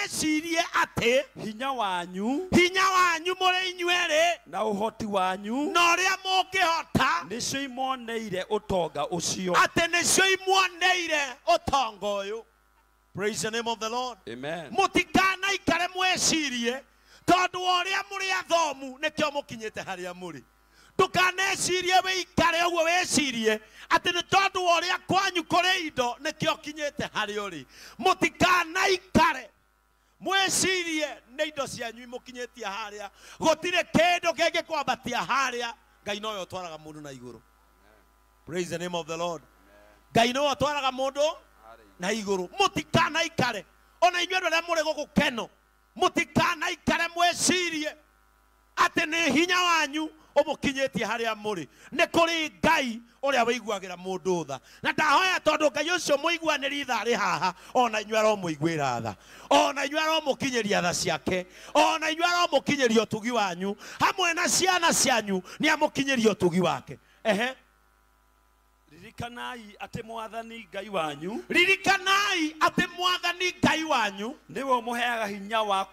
Mũtikanecirie atĩ hinya wanyu mũrĩ inyuerĩ na ũhoti wanyu na ũrĩa mũngĩhota nĩcio imoneire ũtonga ũcio. Atĩ nĩcio imuoneire ũtonga ũyũ. Praise the name of the Lord. Amen. Mũtikanaikare mwĩcirie tondũ wa ũrĩa mũrĩ athomu nĩkĩo mũkinyĩte harĩa mũrĩ. Ndũkanecirie wĩikare ũguo wĩcirie atĩ nĩ tondũ wa ũrĩa kwanyu kũrĩ indo nĩkĩo kinyĩte harĩa ũrĩ. Mũtikanaikare mwĩcirie nĩ indo cianyu imũkinyĩtie harĩa. Gũtirĩ kĩndũ kĩngĩkwambatia harĩa. Ngai nowe ũtwaraga mũndũ na igũrũ. Praise the name of the Lord. Ngai nowe ũtwaraga mũndũ na igũrũ. Mũtikanaikare ona inyuĩ andũ arĩa mũrĩ gũkũ Keno, mũtikanaikare mwĩcirie atĩ nĩ hinya wanyu ũmũkinyĩtie harĩa mũrĩ. Nĩ kũrĩ Ngai ũrĩa wĩiguagĩra mũndũ tha. Na ndahoya tondũ Ngai ũcio mũiguanĩri tha arĩ haha, ona inyuĩ aromũiguĩra tha, ona inyuĩ aromũkinyĩria tha ciake, ona inyuĩ aromũkinyĩria ũtugi wanyu hamwe na ciana cianyu, nĩ amũkinyĩria ũtugi wake. Ehe. Ririkanai atĩ Mwathani Ngai wanyu, ririkanai atĩ Mwathani Ngai wanyu nĩwe ũmũheaga hinya wa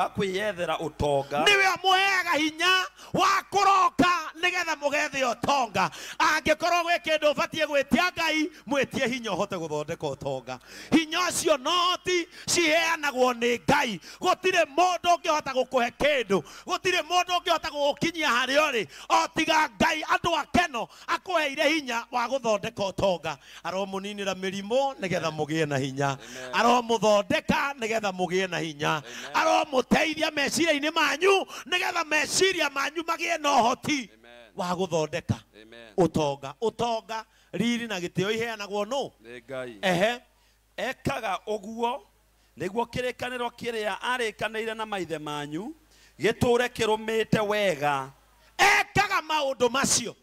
kwĩyethera ũtonga, nĩwe ũmũheaga hinya wa kũroka nĩgetha mũgethe ũtonga. Angĩkorwo gwĩ kĩndũ ũbatiĩ gwĩtia Ngai, mwĩtie hinya ũhote gũthondeka ũtonga. Hinya ũcio noti ciheanagwo nĩ Ngai. Gũtirĩ mũndũ ũngĩhota gũkũhe kĩndũ, gũtirĩ mũndũ ũngĩhota gũgũkinyia harĩa ũrĩ o tiga Ngai. Andũ a Keno akũheire hinya wa gũthondeka ũtonga. Aromũninĩra mĩrimũ nĩgetha mũgĩe na hinya, aromũthondeka nĩgetha mũgĩe na hinya, aromũteithia meciria-inĩ manyu nĩgetha meciria manyu magĩe na ũhoti wa gũthondeka ũtonga. Ũtonga, riri na gĩtĩo iheanagwo nũ? Nĩ Ngai. Ehe. Ekaga ũguo nĩguo kĩrĩkanĩro kĩrĩa arĩkanĩire na maithe manyu gĩtũũre kĩrũmĩte wega. Ekaga maũndũ macio.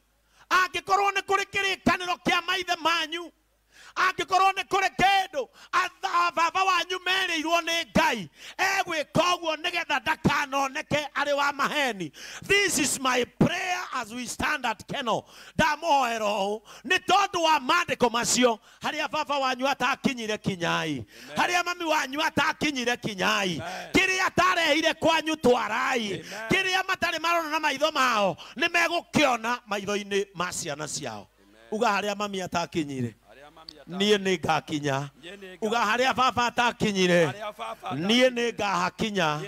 Angĩkorwo nĩ kũrĩ kĩrĩkanĩro kĩa maithe manyu, angĩkorwo nĩ kũrĩ kĩndũ baba wanyu merĩirwo nĩ Ngai, egwĩka ũguo nĩgetha ndakanoneke arĩ wa maheni. This is my prayer as we stand at Keno. Ndamũhoera ũũ nĩ tondũ wa maandĩko macio, harĩa baba wanyu atakinyire kinyai, harĩa mami wanyu atakinyire kinyai, kĩrĩa atarehire kwanyu twarai, kĩrĩa matarĩ marona na maitho mao nĩ megũkĩona maitho-inĩ ma ciana ciao. Uga harĩa mami atakinyire, niĩ nĩ ngakinya. Uga harĩa baba atakinyire, niĩ nĩ ngahakinya.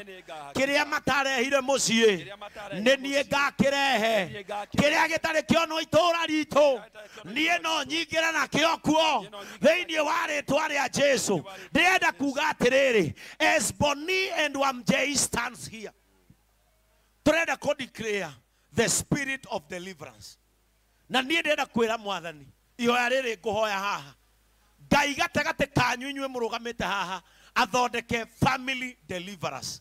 Kĩrĩa matarehire mũciĩ nĩ niĩ ngakĩrehe. Kĩrĩa gĩtarĩ kĩonwo itũũra ritũ niĩ no nyingĩre nakĩo kuo thĩinĩ wa rĩtwa rĩa Jesu. Ndĩrenda kuga atĩrĩrĩ, as Bonnie and Wamjei stands here, tũrenda kũ declare the spirit of deliverance. Na niĩ ndĩrenda kwĩra Mwathani ihoya rĩrĩ ngũhoya haha, Ngai gatagatĩ kanyu inyuĩ mũrũgamĩte haha athondeke family deliverance.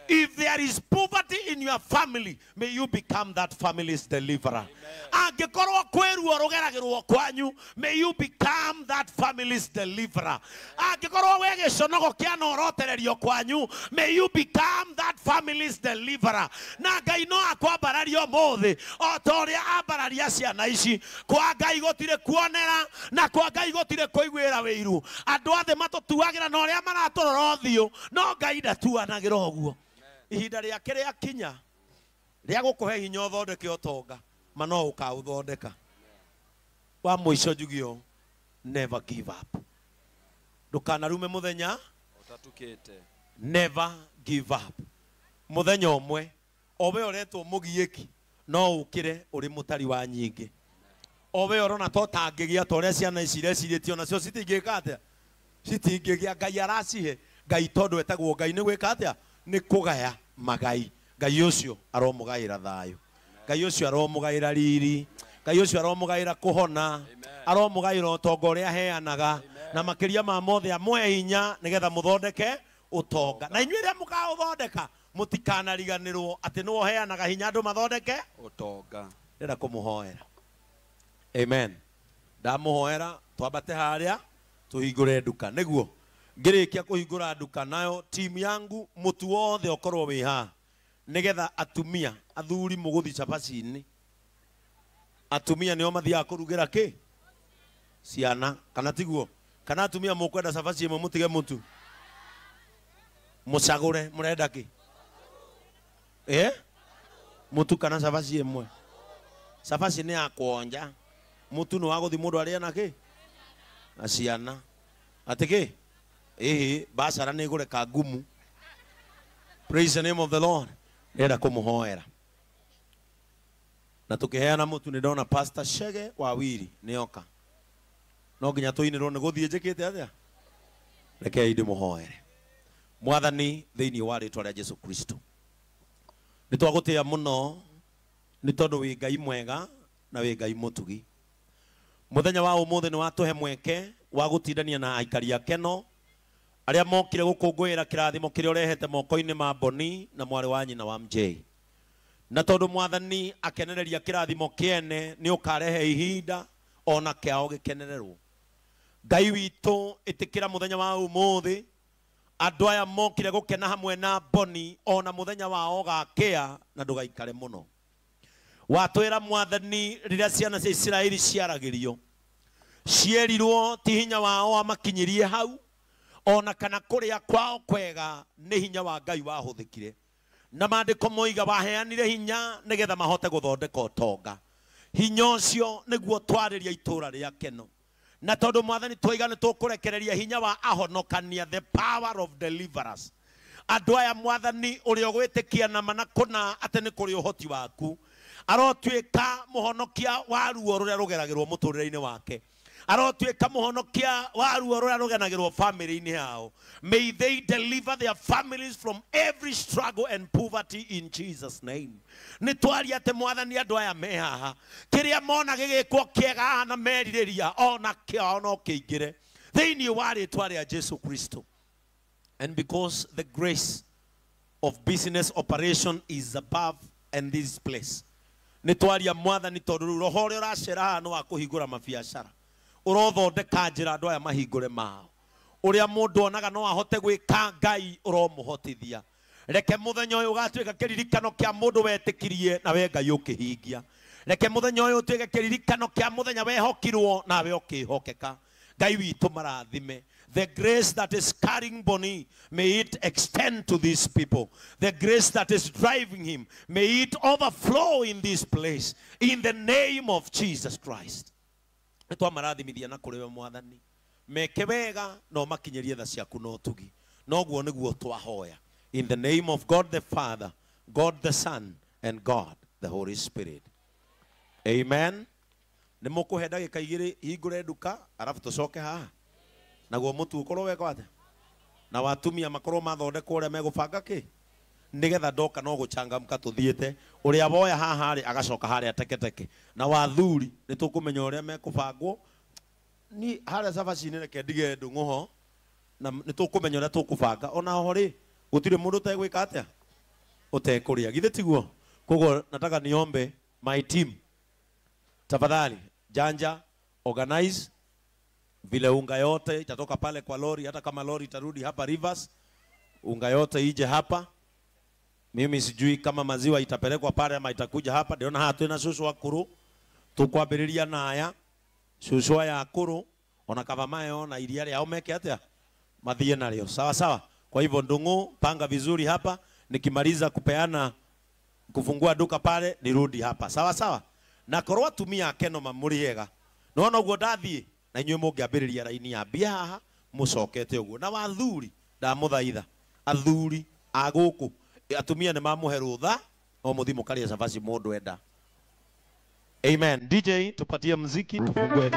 If there is poverty in your family, may you become that family's deliverer. Angĩkorwo kwĩ ruo rũgeragĩrwo kwanyu, may you become that family's deliverer. Angĩkorwo gwĩ gĩconogo kĩanorotererio kwanyu, may you become that family's deliverer. Na Ngai no akwambararia ũmũthĩ o ta ũrĩa ambararia ciana ici. Kwa Ngai gũtirĩ kuonera na kwa Ngai gũtirĩ kũiguĩra wĩiru. Andũ a thĩ matũtuagĩra na ũrĩa maratũrora ũthiũ, no Ngai ndatuanagĩra ũguo. Ihinda rĩake rĩakinya rĩa gũkũhe hinya ũthondeke ũtonga, ma no ũkaũthondeka. Wa mũico njuge ũũ, never give up. Ndũkanarume mũthenya ũtatukĩte. Never give up. Mũthenya ũmwe o we ũretwo mũgiĩki no ũkĩre ũrĩ mũtari wa nyingĩ. O we ũrona ta ũtangĩgĩa ta ũrĩa ciana ici irecirĩtie onacio citingĩka atĩa, citingĩgĩa. Ngai aracihe. Ngai tondũ etagwo Ngai nĩ gwĩka atĩa? Nĩ kũgaya magai. Ngai ũcio aromũgaĩra thayũ, Ngai ũcio aromũgaĩra riri, Ngai ũcio aromũgaĩra kũhona, aromũgaĩra ũtonga ũrĩa aheanaga, na makĩria ma mothe amũhe hinya nĩgetha mũthondeke ũtonga. Na inyuĩ rĩrĩa mũkaũthondeka mũtikanariganĩrwo atĩ nĩwe ũheanaga hinya andũ mathondeke ũtonga. Ndĩrenda kũmũhoera. Amen. Ndamũhoera twambate harĩa tũhingũre nduka, nĩguo ngĩrĩkia kũhingũra nduka nayo timu yangu mũtu wothe ũkorwo wĩ haha, nĩgetha atumia athuri mũgũthi cabaci-inĩ, atumia nĩo mathiaga kũrugĩra kĩ ciana, kana tiguo? Kana atumia mũkwenda cabaci ĩmwe mũtige mũtu? Mucagure murenda ki? Eh? Mutu kana cabaci imwe. Cabaci ni ya kuonja. Mutu ni wa guthi mundu aria na ki? Na ciana. Ati ki? Ĩhĩ, bacara nĩ ĩgũreka ngumu. Praise the name of the Lord. Ndĩrenda kũmũhoera. Na tũkĩheana mũtu nĩ ndona Pastor Chege wa Wiri nĩoka. No nginya tũinĩrwo nĩ gũthiĩ njĩkĩte atĩa? Rekei ndĩmũhoere. Mwathani thĩinĩ wa rĩtwa rĩa Jesu Kristo. Nĩ twagũtĩĩa mũno nĩ tondũ wĩ Ngai mwega na wĩ Ngai mũtugi. Mũthenya wa ũmũthĩ nĩ watũhe mweke wa gũtindania na aikari a Keno arĩa mokire gũkũngũĩra kĩrathimo kĩrĩa ũrehete moko-inĩ ma Boni na mwarĩ wa nyina wa MJ. Na tondũ Mwathani akenereria kĩrathimo kĩene nĩ ũkarehe ihinda ona kĩao gĩkenererwo. Ngai witũ ĩtĩkĩra mũthenya wa ũmũthĩ andũ aya mokire gũkena hamwe na Boni ona mũthenya wao ũgakĩa na ndũgaikare mũno. Watwĩra Mwathani rĩrĩa ciana cia Isiraeli ciaragĩrio cierirwo ti hinya wao wamakinyirie hau ona kana kũrĩa kwao kwega nĩ hinya wa Ngai wahũthĩkire. Na maandĩko moiga waheanire hinya nĩgetha mahote gũthondeka ũtonga. Hinya ũcio nĩguo twarĩria itũũra rĩa Keno. Na tondũ Mwathani twaiga nĩ tũkũrekereria hinya wa ahonokania, the power of deliverance. Andũ aya Mwathani ũrĩa ũgwĩtĩkia na mana kũna atĩ nĩ kũrĩ ũhoti waku arotuĩka mũhonokia wa ruo rũrĩa rũgeragĩrwo mũtũrĩre-inĩ wake. Arotuĩka mũhonokia wa ruo rũrĩa rũgenagĩrwo family-inĩ yao. May they deliver their families from every struggle and poverty in Jesus' name. Nĩ twaria atĩ Mwathani andũ aya me haha kĩrĩa mona gĩgĩkwo kĩega haha na merirĩria ona kĩao no kĩingĩre thĩinĩ wa rĩtwa rĩa Jesu Kristo. And because the grace of business operation is above and this place, nĩ twaria Mwathani tondũ rĩu roho ũrĩa ũracera haha nĩ wa kũhingũra mabiacara. Ũrothondeka njĩra andũ aya mahingũre mao. Ũrĩa mũndũ onaga no ahote gwĩka Ngai ũromũhotithia. Reke mũthenya ũyũ ũgatuĩka kĩririkano kĩa mũndũ wetĩkirie na we Ngai ũkĩhingia. Reke mũthenya ũyũ ũtuĩke kĩririkano kĩa mũthenya wehokirwo nawe ũkĩhokeka. Ngai witũ marathime. The grace that is carrying Boni, may it extend to these people. The grace that is driving him, may it overflow in this place. In the name of Jesus Christ. Nĩ twamarathimithia na kũrĩ we Mwathani. Meke wega no makinyĩrie tha ciaku na ũtugi. Noguo nĩguo twahoya. In the name of God the Father, God the Son, and God the Holy Spirit. Amen. Nĩ mũkũhe ndagĩka igĩrĩ hingũre nduka arabu tũcoke haha. Naguo mũtu ũkorwo weka atĩa? Na watumia makorwo mathondekwo ũrĩa megũbanga kĩ? Nĩgetha ndoka no gũchangamka tũthiĩte. Ũrĩa woya haha rĩ agacoka harĩa teketeke. Na wathuri nĩ tũkũmenya ũrĩa mekũbangwo. Ni harĩa cabaci-inĩ reke ndige ndũng'ũ ho na nĩ tũkũmenya ũrĩa tũkũbanga. Ona ho rĩ gũtirĩ mũndũ ũtegwĩka atĩa? Ũtekũrĩa. Githĩ tiguo? Koguo nataka niombe my team. Tafadhali janja organize vile unga yote itatoka pale kwa lori, hata kama lori itarudi hapa Rivers, unga yote ije hapa. Mimi sijui kama maziwa itapelekwa pale ama itakuja hapa. Ndiona haha twina cucu akuru tukwambĩrĩria na aya cucu aya akuru ona kaba mayo na iria rĩao meke atĩa mathiĩ narĩo. Sawa sawa. Kwa hivyo ndung'u panga vizuri hapa, nikimaliza kupeana kufungua duka pale nirudi hapa. Sawa sawa. Na korwo atumia akeno mamũrĩega nona ũguo ndathiĩ na inyuĩ mũngĩambĩrĩria raini ya mbia haha mũcokete ũguo. Na wathuri ndamũthaitha athuri a gũkũ atumia nĩ mamũhe rũtha no mũthiĩ mũkarĩe cabaci mũndũ enda. Amen. DJ tupatie mziki tufungue.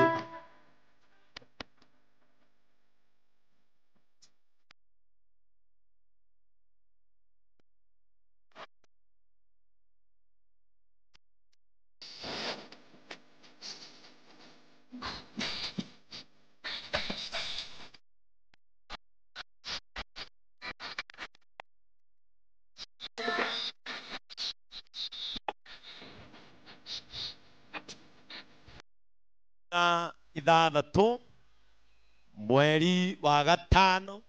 Ithathatũ mweri wa gatano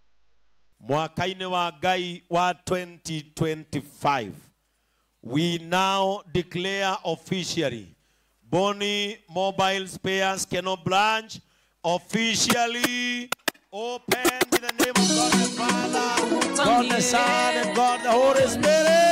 mwaka-inĩ wa Ngai wa 2025, we now declare officially Boni Mobile Spares Keno Branch officially Open in the name of God the Father, God the Son, and God the Holy Spirit.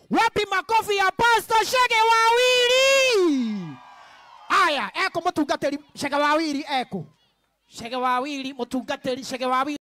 Wapi makofi ya Pastor Chege Wawili? Aya, eko mutungatĩri Chege Wawili eko. Chege Wawili mutungatĩri Chege Wawili.